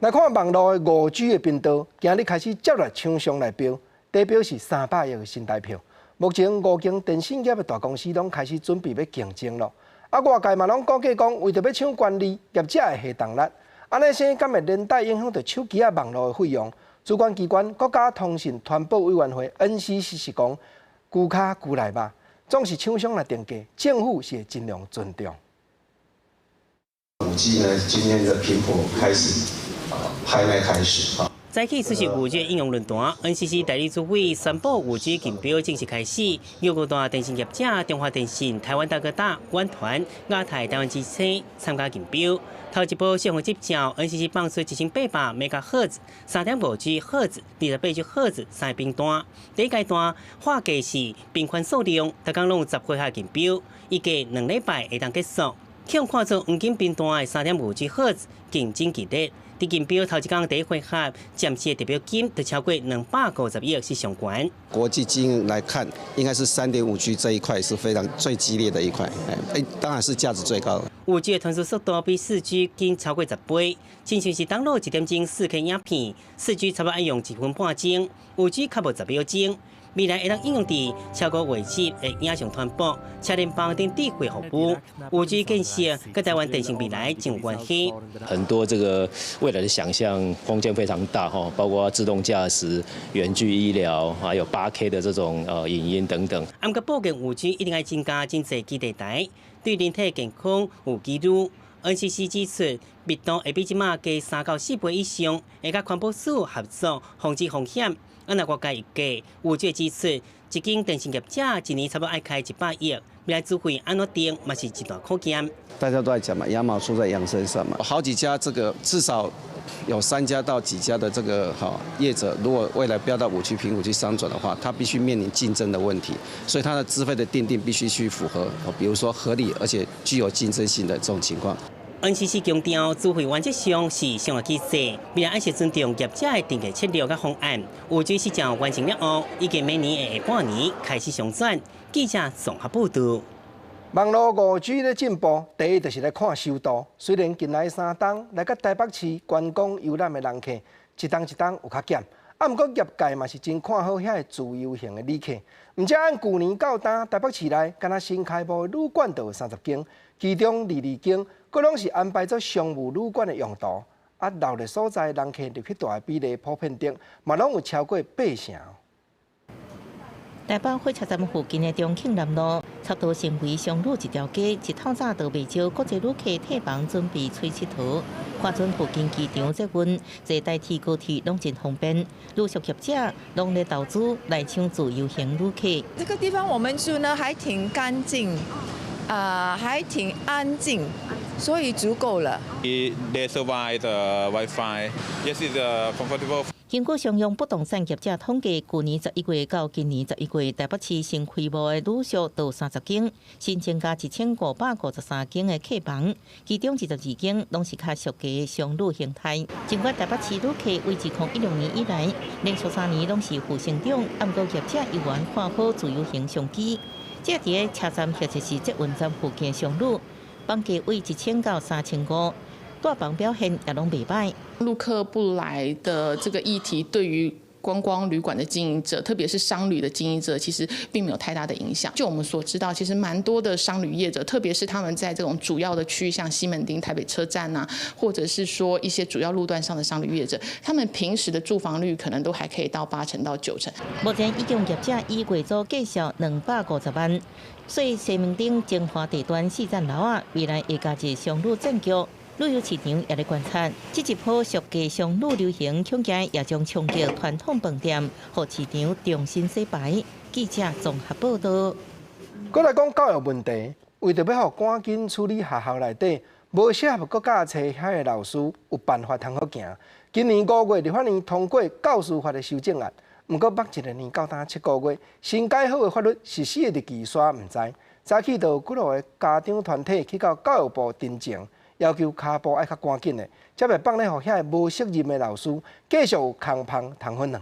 來看網路的5G 的頻道，今日開始接納廠商來標。底標是300億的新台票。目前五間電信業的大公司攏開始準備欲競爭囉。啊，外界嘛攏估計講，為著欲搶權利，業者會下重力。按呢聲敢會連帶影響著手機仔網路的費用？主管機關國家通訊傳播委員會 NCC 是講，龜跤龜內肉，總是廠商來定價，政府是會盡量尊重。5G 呢，今天的頻譜開始啊拍賣開始啊。早起出席5G 應用論壇，NCC 代理主委宣布5G 競標正式開始。有五大電信業者中華電信、台灣大哥大、遠傳、亞太、台灣之星參加競標。頭一波釋放執照，NCC 放出1800兆赫茲、3.5G 赫茲、28G 赫茲三個頻段。第一階段劃價是頻寬數量，逐工攏有10回合競標，預計2禮拜會當結束。向看出黃金頻段的3.5G 赫茲競爭激烈。佇競標頭一工第一回合，暫時的得標金就超過250億，是上懸。國際經驗來看，應該是3.5G 這一塊是非常最激烈的一塊，哎，當然是價值最高的。5G 的傳輸速度比4G 緊超過10倍，親像是 download 一點鐘4K 影片，4G 差不多愛用1分半鐘，5G 較無10秒鐘。未來會當應用佇超高畫質的影像傳播、車聯網等智慧服務。5G 建設佮台灣電信未來真有關係。很多這個未來的想象空間非常大哈，包括自動駕駛、遠距醫療，還有8K 的這種影音等等。毋過布建5G 一定愛增加真濟基地台，對人體健康有疑慮。NCC 指出，密度會比這馬加3到4倍以上，會佮環保署合作防止風險。啊，若外界預計，5G 指出，一間電信業者一年差不多愛開100億，未來資費按怎定嘛是一大考驗。大家都在講嘛，羊毛出在羊身上嘛。好幾家這個至少有3家到幾家的這個哈業者，如果未來標到5G 頻譜去商轉的話，他必須面臨競爭的問題，所以它的資費的訂定必須去符合，比如說合理而且具有競爭性的這種情況。 NCC 強調，資費原則上是商業機制，未來愛是尊重業者的定價策略佮方案。5G 施照完成了後，預計明年的下半年開始商轉。記者綜合報導。網路5G 咧進步，第一就是來看收度。雖然近來三冬來到台北市觀光遊覽的人客一冬一冬有較減，啊，毋過業界嘛是真看好遐个自由行的旅客。毋只按舊年到今，台北市內敢若新開幕的旅館就有30間，其中22間，閣攏是安排做商務旅館的用途。啊，留佇所在人客入去蹛的比例普遍頂，嘛攏有超過八成。台北火車站附近的中慶南路，差不多成為商旅一條街。一透早就袂少國際旅客退房準備揣𨑨迌。看準附近機場捷運，坐台鐵高鐵攏真方便。旅宿業者攏咧投資來搶自由行旅客。這個地方我們住呢，還挺乾淨，啊，還挺安靜，所以足夠了。 They survive the WiFi. Yes, it's comfortable. 根據商用不動產業者統計，舊年11月到今年11月，台北市新開幕的旅宿有30間，新增加1553間的客房，其中22間攏是較俗價的商旅形態。儘管台北市旅客維持2016年以來連續3年攏是負成長，毋過業者猶原看好自由行商機。這佇个車站或者是捷運站附近商旅，房價為1000到3500，住房表現也攏袂䆀。陸客不來的這個議題，對於觀光旅館的經營者，特別是商旅的經營者，其實並沒有太大的影響。就我們所知道，其實蠻多的商旅業者，特別是他們在這種主要的區域，像西門町、台北車站啊，或者是說一些主要路段上的商旅業者，他們平時的住房率可能都還可以到8成到9成。目前已經業者以月租計數250萬，所以西門町精華地段四層樓仔，未來會加入商旅戰局。旅遊市場也咧觀察，這一波俗價商旅流行，恐驚也將衝擊傳統飯店，予市場重新洗牌。記者綜合報導。閣來講教育問題，為著欲予趕緊處理學校內底無適合閣教冊遐个老師有辦法通好行。今年5月立法院通過教師法的修正案，毋過目一年到今7個月，新改好的法律實施的日期煞毋知。早起就有幾落个家長團體去到教育部陳情，要求跤步愛較趕緊的，才袂放咧予遐个無適任的老師繼續有空芳通粉軟。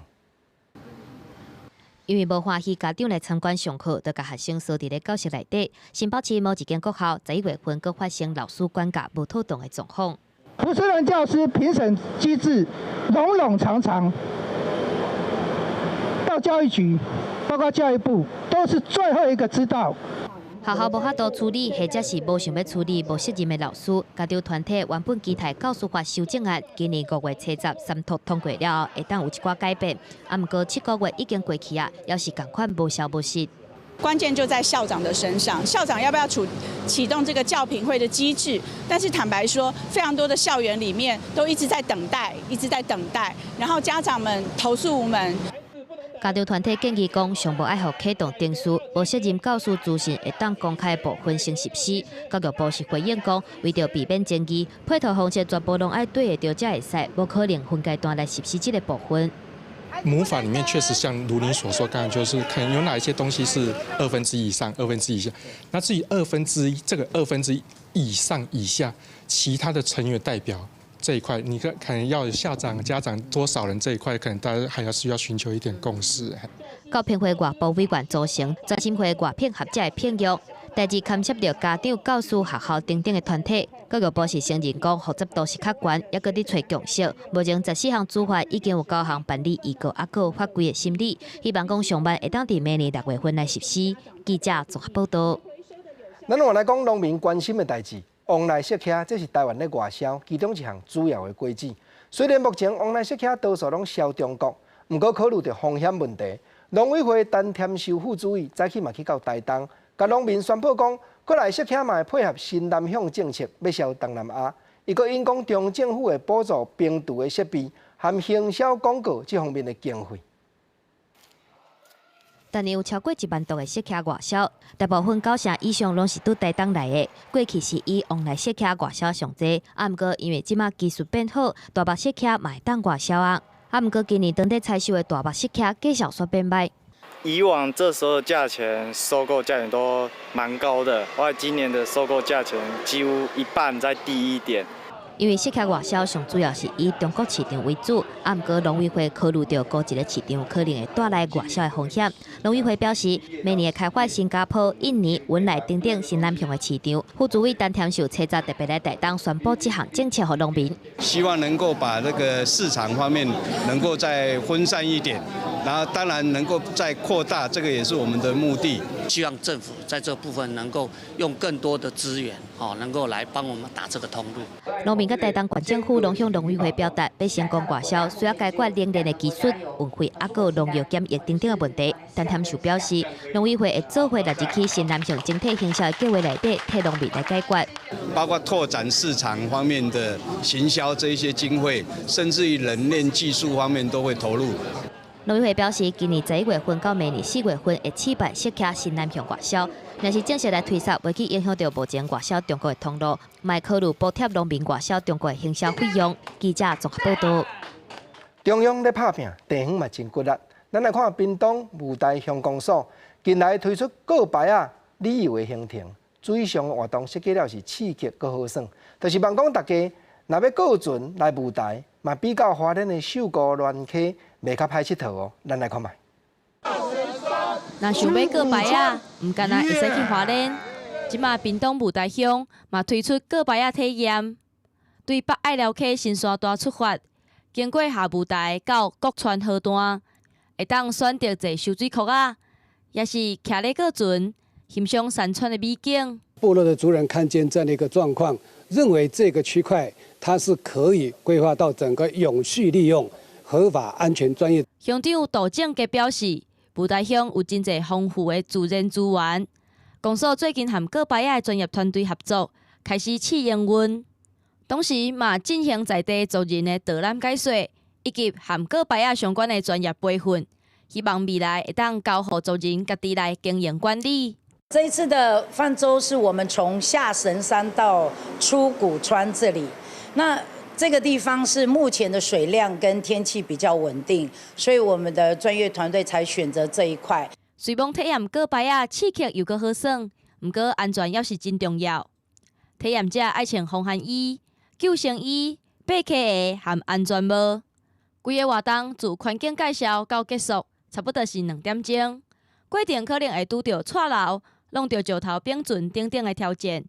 因為無歡喜家長來參觀上課，就共學生鎖佇咧教室內底。新北市某一間國校11月份閣發生老師管教無妥當的狀況。不適任教師評審機制冗冗長長，到教育局，包括教育部，都是最後一個知道。學校無法度處理，或者是無想欲處理無適任的老師，家長團體原本期待教師法修正案，今年5月30三讀通過了後，會當有一寡改變。啊，毋過7個月已經過去啊，猶是仝款無消無息。關鍵就在校長的身上，校長要不要啟動這個教評會的機制？但是坦白說，非常多的校園裡面都一直在等待，一直在等待，然後家長們投訴無門。家長團體建議講，上無愛予啟動程序，無適任教師資訊會當公開部分先實施。教育部是回應講，為著避免爭議，配套方式全部攏愛對會著才會使，無可能分階段來實施這個部分。母法裡面確實像如您所說，剛才就是看有哪一些東西是1/2以上、1/2以下。那至於二分之一這個1/2以上以下，其他的成員代表這一塊，你可能要校長、家長多少人這一塊，可能大家還要需要尋求一點共識。教評會外部委員組成，專心會外聘學者的聘用，代誌牽涉著家長、教師、學校等等的團體。教育部是承認講複雜度是較懸，猶閣佇揣共識。目前14項主法已經有9項辦理預告，猶閣有法規的審理，希望講上慢會當佇明年6月份來實施。記者綜合報導。咱換來講農民關心的代誌。旺來釋茄，這是台灣咧外銷其中一項主要的果子。雖然目前旺來釋茄多數攏銷中國，毋過考慮著風險問題，農委會陳添秀副主委早起嘛去到台東，共農民宣布講，閣來釋茄嘛會配合新南向政策，欲銷東南亞。伊閣引講中央政府會補助冰櫥的設備含行銷廣告這方面的經費。逐年有超過1萬噸的釋茄外銷，大部分9成以上攏是對台東來的。過去是以旺來釋茄外銷上濟，啊，毋過因為這馬技術變好，大目釋茄嘛會當外銷啊。啊，毋過今年當地採收的大目釋茄價數煞變䆀。以往這時候的價錢，收購價錢都蠻高的，我今年的收購價錢幾乎一半再低一點。因為釋茄外銷上主要是以中國市場為主，啊，毋過農委會考慮著高一个市場可能會帶來外銷的風險。農委會表示，明年會開發新加坡、印尼、文萊等等新南向的市場。副主委陳添秀初十特別來台東宣布這項政策予農民，希望能夠把這個市場方面能夠再分散一點，然後當然能夠再擴大，這個也是我們的目的。希望政府在這部分能夠用更多的資源，哦，能夠來幫我們打這個通路。農民佮台東縣政府攏向農委會表達，欲成功外銷，需要解決冷鏈的技術、運費，猶閣農藥檢疫等等的問題。陳添秀表示，農委會會做伙納入去新南向整體行銷的計劃內底，替農民來解決。包括拓展市場方面的行銷這一些經費，甚至於冷鏈技術方面都會投入。農委會表示，今年11月份到明年4月份會試辦釋茄新南向外銷，若是正式來推捒，袂去影響著目前外銷中國的通路，嘛會考慮補貼農民外銷中國的行銷費用。記者綜合報導。中央咧拍拚，地方嘛真骨力。咱來看屏東霧台鄉公所近來推出告牌仔旅遊的行程，水上活動設計了是刺激閣好耍，就是望講大家若欲過船來霧台，嘛比較花蓮的秀姑巒溪袂較歹𨑨迌哦。咱來看覓。若想欲過牌仔，毋干焦會使去花蓮。這馬屏東霧台鄉嘛推出過牌仔體驗，對北隘寮溪新山段出發，經過下霧台到國川河段，會當選擇坐泅水殼仔，抑是徛咧過船，欣賞山川的美景。部落的族人看見這樣的一個狀況，認為這個區塊它是可以規劃到整個永續利用、合法、安全、專業。鄉長杜正傑表示，霧台鄉有真濟豐富的自然資源。公所最近和過牌仔的專業團隊合作，開始試營運，同時嘛進行在地族人的導覽解說，以及和過牌仔相關的專業培訓，希望未來會當交予族人家己來經營管理。這一次的泛舟是我們從下神山到出谷川這裡，那這個地方是目前的水量跟天氣比較穩定，所以我們的專業團隊才選擇這一塊。雖罔體驗過牌仔刺激又閣好耍，毋過安全猶是真重要。體驗者愛穿防寒衣、救生衣、爬溪鞋和安全帽。規个活動自環境介紹到結束，差不多是2點鐘。過程可能會拄著掣流、弄著石頭冰船等等的挑戰。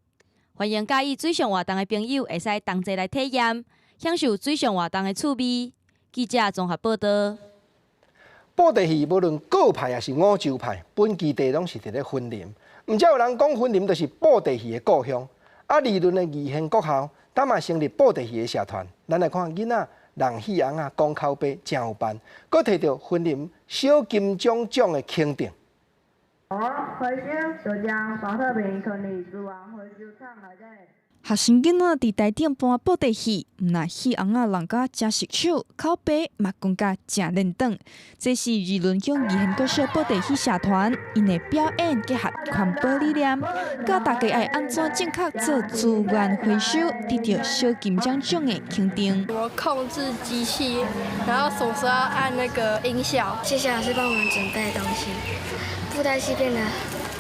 歡迎佮意水上活動的朋友會使同齊來體驗，享受水上活動的趣味。記者綜合報道。布袋戲無論郭派抑是五洲派，本基地攏是佇咧雲林。毋少有人講雲林就是布袋戲的故鄉。啊，二崙的義賢國校，當嘛成立布袋戲的社團。咱來看囡仔弄戲尪仔講口白誠有範，閣提著雲林小金鐘獎的肯定。回收就將寶特瓶囥佇資源回收廠內底。學生囡仔佇台頂搬布袋戲，毋但戲尪仔弄甲誠熟手，口白嘛講甲誠輪轉。這是二崙鄉義賢國小布袋戲社團，𪜶的表演結合環保理念，教大家愛按怎正確做資源回收，得著小金獎獎的肯定。我控制機器，然後什麼時候要按那個音效。謝謝老師幫我們準備東西，布袋戲變得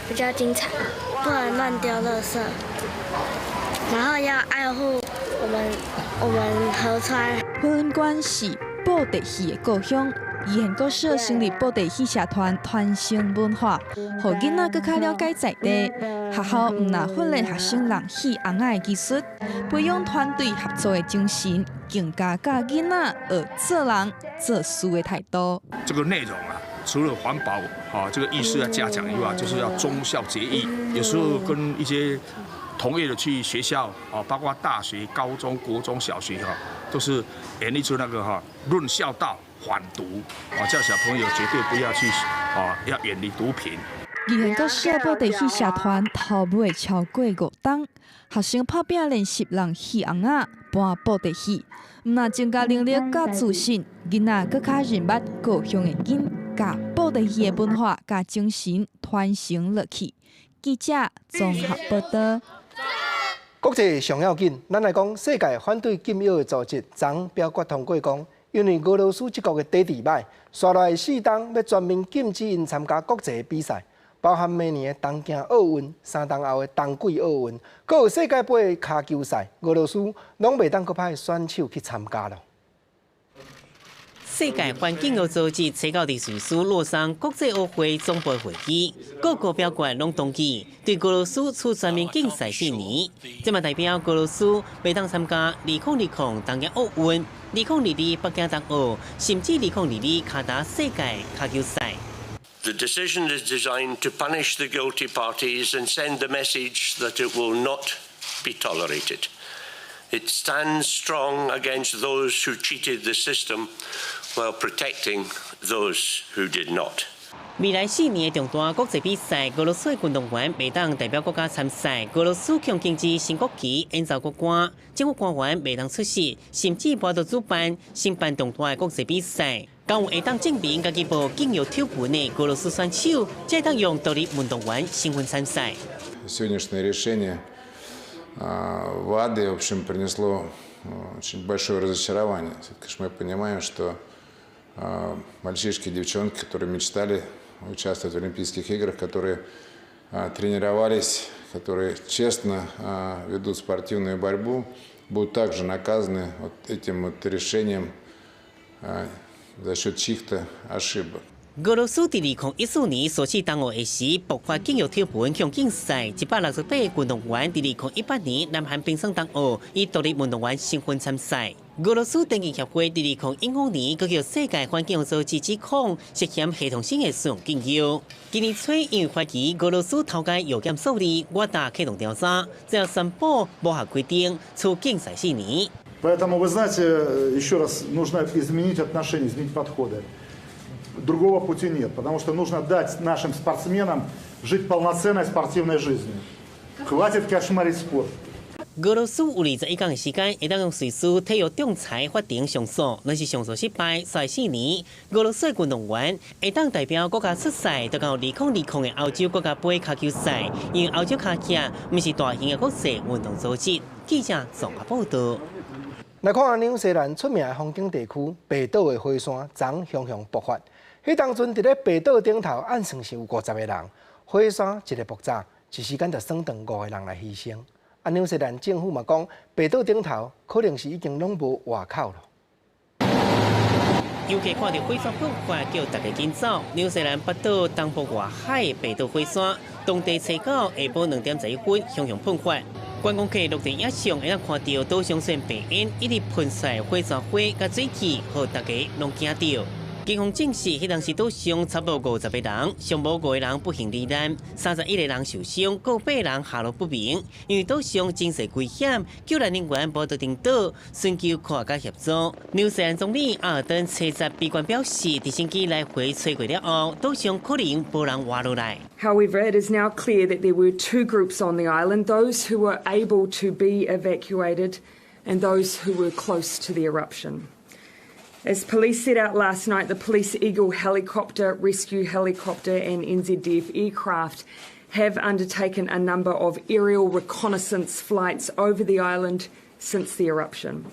比較精彩，不能亂丟垃圾。然後要愛護我們河川。雲林縣是布袋戲的故鄉，義賢國小成立布袋戲社團，傳承文化，予囡仔閣較了解在地。學校毋但訓練學生弄戲尪仔的技術，培養團隊合作的精神，更加教囡仔學做人做事的態度。這個內容啊，除了環保啊這個意識要加強以外，就是要忠孝節義。有時候跟一些同業的去學校啊，包括大學、高中、國中小學哈，都是演一出那個哈論孝道、反毒啊，叫小朋友絕對不要去啊，要遠離毒品。義賢國小布袋戲社團籌募超過5冬，學生拍拚練習弄戲尪仔搬布袋戲，毋但增加能力佮自信，囡仔閣較認捌故鄉的根，共布袋戲的文化佮精神傳承落去。記者綜合報道。國際上要緊，咱來講世界反對禁藥的組織，昨表決通過講，因為俄羅斯這國的體質䆀，紲落來4冬欲全面禁止𪜶參加國際比賽，包含明年的東京奧運、3冬後的冬季奧運，閣有世界盃的跤球賽，俄羅斯攏袂當閣派選手去參加囉。世界環境藥組織初九佇瑞士洛桑國際奧會總部會議，各國表決攏同意對俄羅斯處全面禁賽四年。這嘛代表俄羅斯袂當參加2020東京奧運、2022北京冬奧，甚至2022卡達世界跤球賽。 The decision is designed to punish the guilty parties and send the message that it will not be tolerated. It stands strong against those who cheated the system while protecting those who did not. 未來4年的重大國際比賽，俄羅斯的運動員袂當代表國家參賽。俄羅斯強禁止升國旗、演奏國歌，政府官員袂當出席，甚至無得主辦、承辦重大的國際比賽。敢有會當證明家己無禁藥醜聞的俄羅斯選手，才會當用獨立運動員身份參賽。 Сегодняшнее решение ВАДА, в общем, принесло очень большое разочарование. Конечно, мы понимаем, что мальчишки и девчонки, которые мечтали участвовать в Олимпийских играх, которые тренировались, которые честно ведут спортивную борьбу, будут также наказаны вот этим вот решением за счет чьих-то ошибок. 俄羅斯佇2014年索契冬奧的時爆發禁藥醜聞，向禁賽168個運動員，佇2018年南韓平昌冬奧以獨立運動員身份參賽。俄羅斯電競協會佇2015年閣予世界反禁藥組織指控涉嫌系統性的使用禁藥。今年初因為懷疑俄羅斯偷改藥檢數字，我大啟動調查，最後宣布無合規定，處禁賽4年。 Поэтому, вы знаете, еще раз, нужно изменить отношения, изменить подходы. Другого пути нет, потому что нужно дать нашим спортсменам жить полноценной спортивной жизнью. Хватит кошмарить спорт. 俄羅斯有21天的時間，會當用瑞士體育仲裁法庭上訴，若是上訴失敗，紲4年，俄羅斯運動員會當代表國家出賽，就到2020的歐洲國家盃跤球賽，因為歐洲跤協毋是大型的國際運動組織。記者綜合報道。來看紐西蘭出名的風景地區白島的火山，昨雄雄爆發。彼當陣佇咧白島頂頭，按算是有50個人，火山一个爆炸，一時間就損斷五個人來犧牲。啊，紐西蘭政府嘛講，白島頂頭可能是已經攏無活口囉。遊客看著火山噴發，叫大家緊走。紐西蘭北島東部外海白島火山，當地初九下晡2點11分，雄雄噴發。觀光客錄佇影像會當看著島上線白煙一直噴出來火山灰佮水汽，予大家攏驚著。警方證實，彼當時島上差不多50個人，上無五個人不幸罹難，31個人受傷，閣有八人下落不明。因為島上真濟危險，救難人員無法登島，尋求科學家協助。紐西蘭總理阿爾登初十閉關表示，直升機來回揣過了後，島上可能無人活落來。 However, it is now clear that there were two groups on the island: those who were able to be evacuated and those who were close to the eruption. As police set out last night, the Police Eagle helicopter, rescue helicopter, and NZDF aircraft have undertaken a number of aerial reconnaissance flights over the island since the eruption.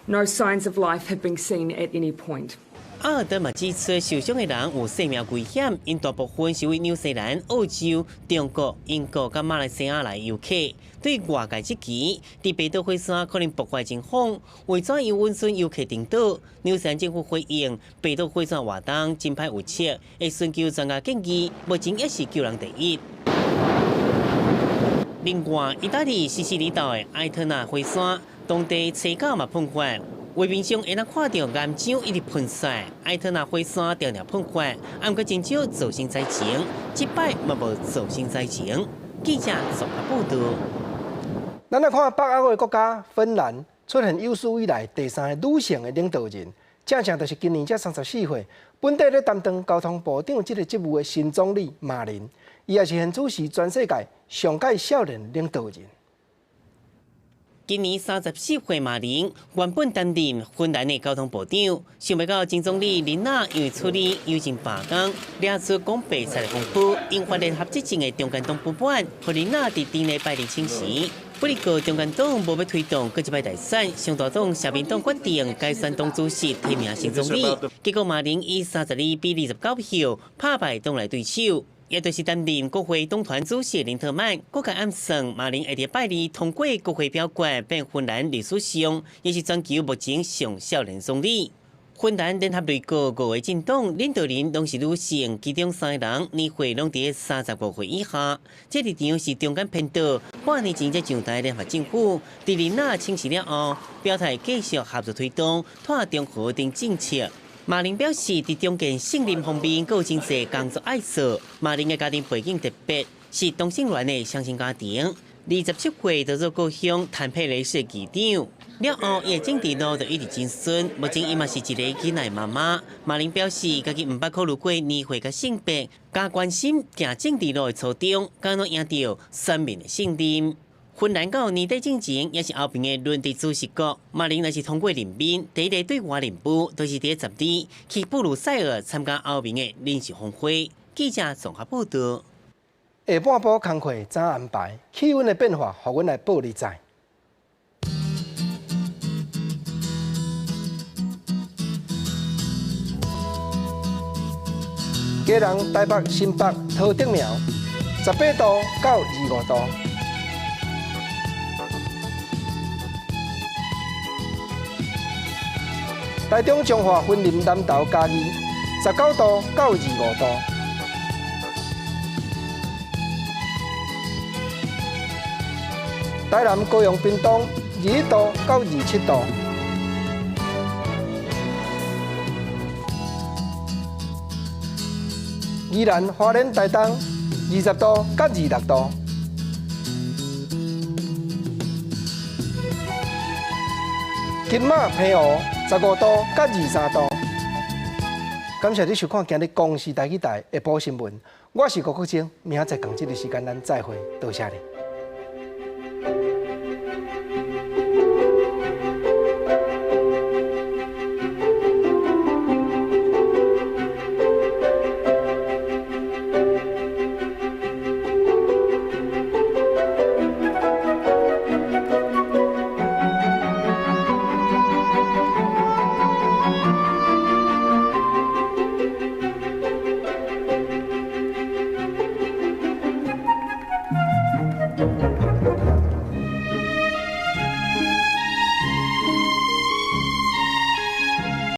No signs of life have been seen at any point. 阿爾登嘛指出，受傷的人有生命危險，𪜶大部分是為紐西蘭、澳洲、中國、英國佮馬來西亞來遊客。對外界質疑，佇白島火山可能爆發情況，為怎樣允准遊客登島？紐西蘭政府回應，白島火山活動真歹預測，會尋求專家建議，目前猶是救人第一。另外，意大利西西里島的埃特納火山，當地初九嘛噴發。畫面上會當看著岩漿一直噴出來，埃特納火山定定噴發，毋過真少造成災情，這擺嘛無造成災情。記者綜合報道。咱來看北歐的國家芬蘭出現有史以來第三个女性的領導人，正正就是今年才34歲，本底咧擔當交通部長這个職務的新總理馬林，伊也是現此時全世界上蓋少年領導人。今年34歲馬林原本擔任芬蘭的交通部長，想袂到前總理林納因為處理郵政罷工，惹出講白菜的風波，引發聯合執政的中間黨不滿，予林納佇頂禮拜二請辭。不過中間黨無欲推動閣一擺大選，上大黨社民黨決定改選黨主席提名新總理，結果馬林以32比29票拍敗黨內對手。也就是擔任國會黨團主席林特曼，閣共暗算馬林會佇拜二通過國會表決變芬蘭歷史上，也是全球目前上少年總理。芬蘭聯合內閣五个政黨領導人攏是女性，其中三个人年歲攏佇35歲以下。這立場是中間偏左。半年前才上台聯合政府，佇林納請辭了後，表態繼續合作推動碳中和等政策。馬林表示，佇重建信任方面，閣有真濟工作愛做。馬林的家庭背景特別，是同性戀的雙親家庭。27歲就做故鄉坦佩雷市的議長，了後伊的政治路就一直真順。目前伊嘛是一个囡仔媽媽。馬林表示，家己毋捌考慮過年歲佮性別，加關心行政治路的初衷，敢若贏著選民的信任。芬蘭到年底進前，也是歐盟的輪值主席國。馬林若是通過任命，第一个對外任務就是佇12去布魯塞爾參加歐盟的領袖峰會。記者綜合報道。下半晡工課怎安排？氣溫的變化，予阮來報你知。基隆、台北、新北、桃竹苗，18度到25度。台中彰化、雲林、南投、嘉義， 19度到25度。台南、高雄、屏东21度到27度。宜兰、花莲、台东20度到26度。金马、澎湖15度到23度。感謝你收看今日公視台語台下晡新聞，我是郭國清，明仔載仝這个時間咱再會，多謝你。